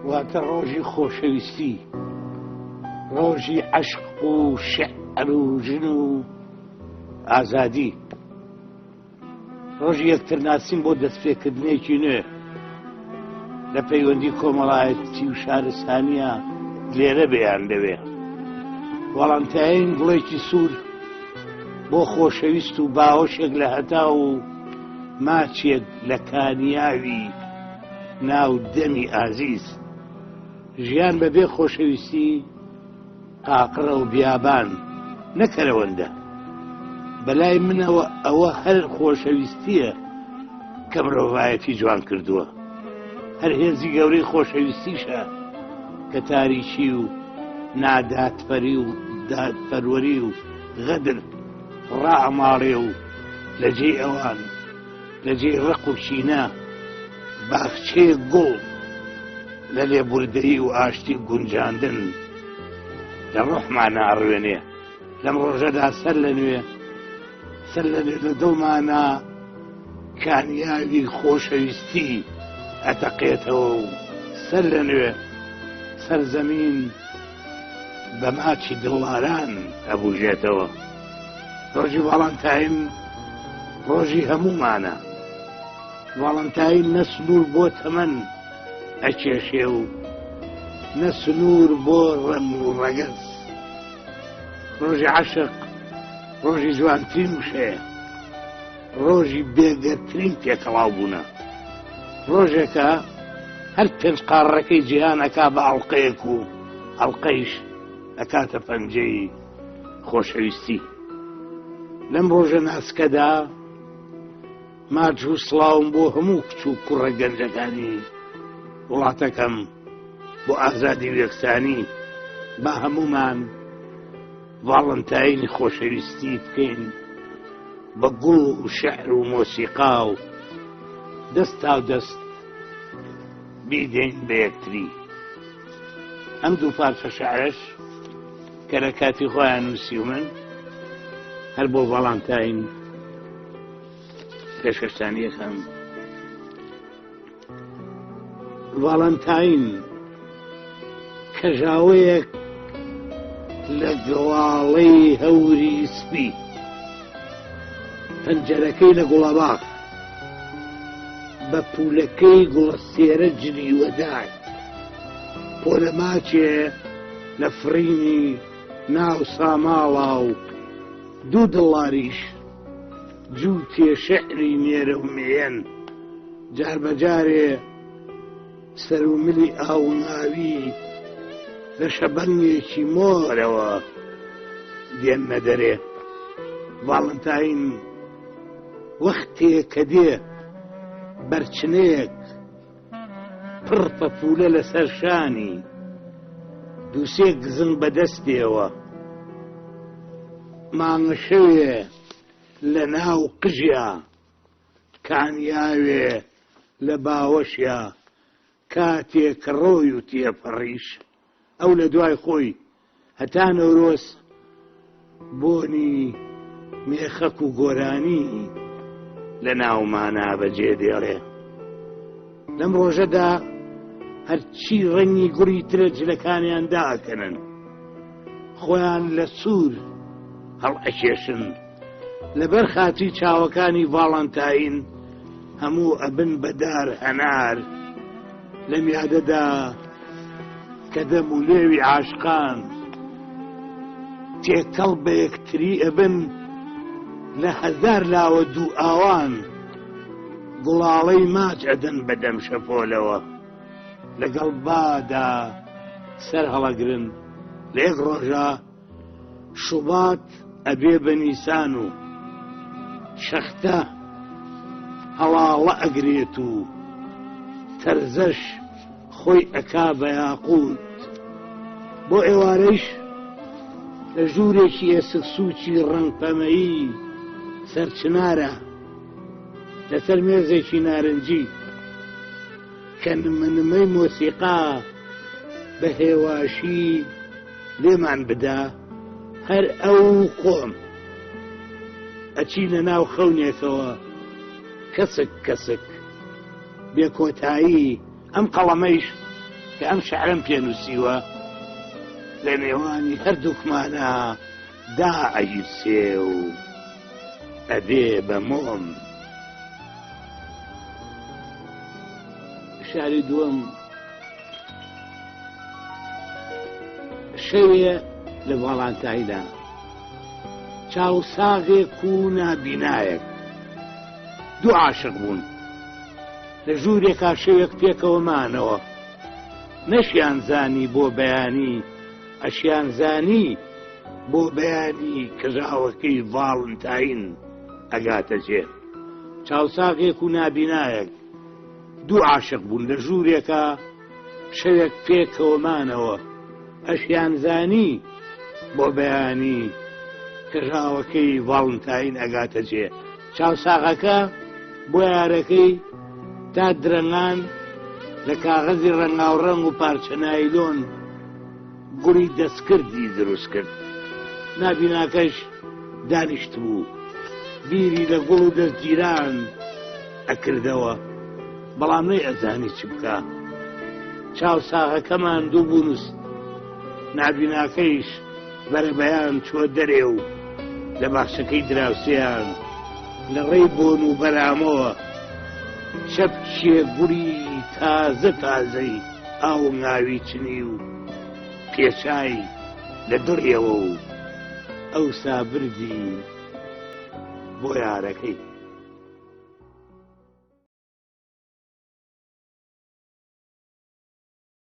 واتە ڕۆژی خۆشەویستی، ڕۆژی عەشق و شیعر و ژن و ئازادی، ڕۆژی یەکترناسین بۆ دەستپێکردنێکی نوێ لە پەیوەندی کۆمەڵایەتی و شارستانیە لێرە بێیان لەوێ. ڤاڵانتاین گوڵێکی سوور بۆ خۆشەویست و باوەشێک لە هەتاو و ماچێک لە کانیاوی ناو دەمی ئازیز. ژیان بە بێ خۆشەویستی قاقڕە و بیابان نەک هەر ئەوەندە. بەلای منەوە ئەوە هەر خۆشەویستییە کە مرۆڤایەتی جوان کردووە. هەر هێزی گەورەی خۆشەویستیشە کە تاریکی و نادادپەری و دادپەروەری و غەدر ڕائەماڵێ و لە جێی ئەوان لە جێی ڕق و کینە باخچەیەک گوڵ لە لێبوردەیی و ئاشتی و گونجاندن لە ڕۆحمانا ئەڕوێنێ. لەم ڕۆژەدا سەر لە نوێ سەر لە نوێ لە دڵمانا کانیاوی خۆشەویستی ئەتەقێتەوە و سەر لە نوێ سەرزەمین بە ماچی دڵداران ئەبوژێتەوە. ڕۆژی ڤاڵانتاین ڕۆژی هەموومانە. ڤاڵانتاین نە سنوور بۆ تەمەن ئەکێشێ و نە سنوور بۆ ڕەنگ و ڕەگەز. ڕۆژی عەشق ڕۆژی جوانترین وشەیە. ڕۆژی بێگەردترین تێکەڵاو بوونە. ڕۆژێکە هەر پێنج قاڕڕەکەی جیهان ئەکا بە ئەڵقەیەک و ئەڵقەیش ئەکاتە پەنجەی خۆشەویستی. لەم ڕۆژە ناسکەدا ماچ و سڵاوم بۆ هەموو کچ و کوڕە گەنجەکانی وڵاتەکەم بۆ ئازادی و یەکسانی با هەموومان ڤاڵنتاینی خۆشەویستی بکەین بە گوڵ و شعر و مۆسیقا و دەستاو دەست بیدەین بە یەکتری. ئەم دوو پارچە شعرەش کە لە کاتی خۆیان نووسیومن هەر بۆ ڤاڵانتاین پێشکەشتان یەکەم. ڤاڵانتاین کەژاوەیەک لە گەواڵەی هەوری سپی پەنجەرەکەی لە گوڵەباخ بە پوولەکەی گوڵەستێرە جریوەدار پۆلەماچێ لە فڕینی ناو ساماڵا و دوو دڵاریش جووتێ شعری نێرە و مێیەن جاربەجارێ سەر و ملی ئاوناوی لە شەبەنگێکی مۆرەوە دێننە دەرێ. ڤاڵنتاین وەختێ کە دێ بەرچنەیەک پڕ پەپوولە لەسەر شانی، دووسێ گزنگ بە دەستێوە، مانگەشەوێ لە ناو قژیا، کانیاوێ لە باوەشیا، کاتێ کە ڕۆی و تێپەڕیش ئەو لە دوای خۆی هەتا نەورۆز بۆنی مێخەک و گۆرانی لە ناومانا بەجێ دێڵێ. لەم ڕۆژەدا هەرچی ڕەنگی گوڕی ترە جلەکانیان دائەکەنن، خۆیان لە سوور هەڵئەکێشن. لەبەر خاتری چاوەکانی ڤاڵانتاین هەموو ئەبن بە دار هەنار. لەم یادەدا کە دەم و لێوی عاشقان تێکەڵ بە یەکتری ئەبن لە هەزار لاوە دوو ئاوان گوڵاڵەی ماچ ئەدەن بە دەم شەپۆلەوە لەگەڵ بادا سەر هەڵەگرن لە یەک ڕۆژا شوبات ئەبێ بە نیسان و شەختە هەڵاڵە ئەگرێت و تەرزەش خۆی ئەکا بە یاقووت. بۆ ئێوارەیش لە ژوورێکی ئێسکسووکی ڕەنگ پەمەیی سەر چنارە لەسەر مێزێکی نارنجی کە نمە نمەی مۆسیقا بە هێواشی لێمان بدا هەر ئەو خۆم ئەچینە ناو خەونێکەوە کەسک کەسک بێ کۆتایی ئەم قەڵەمەیش. کە ئەم شعرەم پێ نووسیوە لە نێوانی هەردووکمانە دا ئەگیرسێ و ئەبێ بە مۆم. شاری دووەم شەوێ لە ڤاڵانتایدا چاوساغێک و نابینایەک دوو عاشق بوون لە ژوورێکا شەوێک پێکەوە مانەوە نەشیان زانی بۆ بەیانی ئەشیان زانی بۆ بەیانی کەژاوەکەی ڤاڵنتاین ئەگاتە جێ چاوساغێک و نابینایەک دوو عاشق بوون لە ژوورێکا شەوێک پێکەوە مانەوە ئەشیان زانی بۆ بەیانی کەژاوەکەی ڤاڵنتاین ئەگاتە جێ چاوساغەکە بۆ یارەکەی تا درەنگان لە کاغەزی ڕەنگاوڕەنگ و پارچە نایلۆن گوڵی دەستکردی دروست کرد. نابیناکەش دانیشتبوو، بیری لە گوڵ و دەستگیران ئەکردەوە، بەڵام نەیئەزانی چ بکا. چاوساغەکە ماندوو بوو نووست. نابیناکەیش بەرەبەیان چووە دەرێ و لە باخچەکەی دراوسێیان لە ڕێی بۆن و بەرامەوە چەپکێ گوڵی تازە تازەی ئاونگاوی چنی و پێچای لە دڕیەوە و ئەوسا بردی بۆ یارەکەی.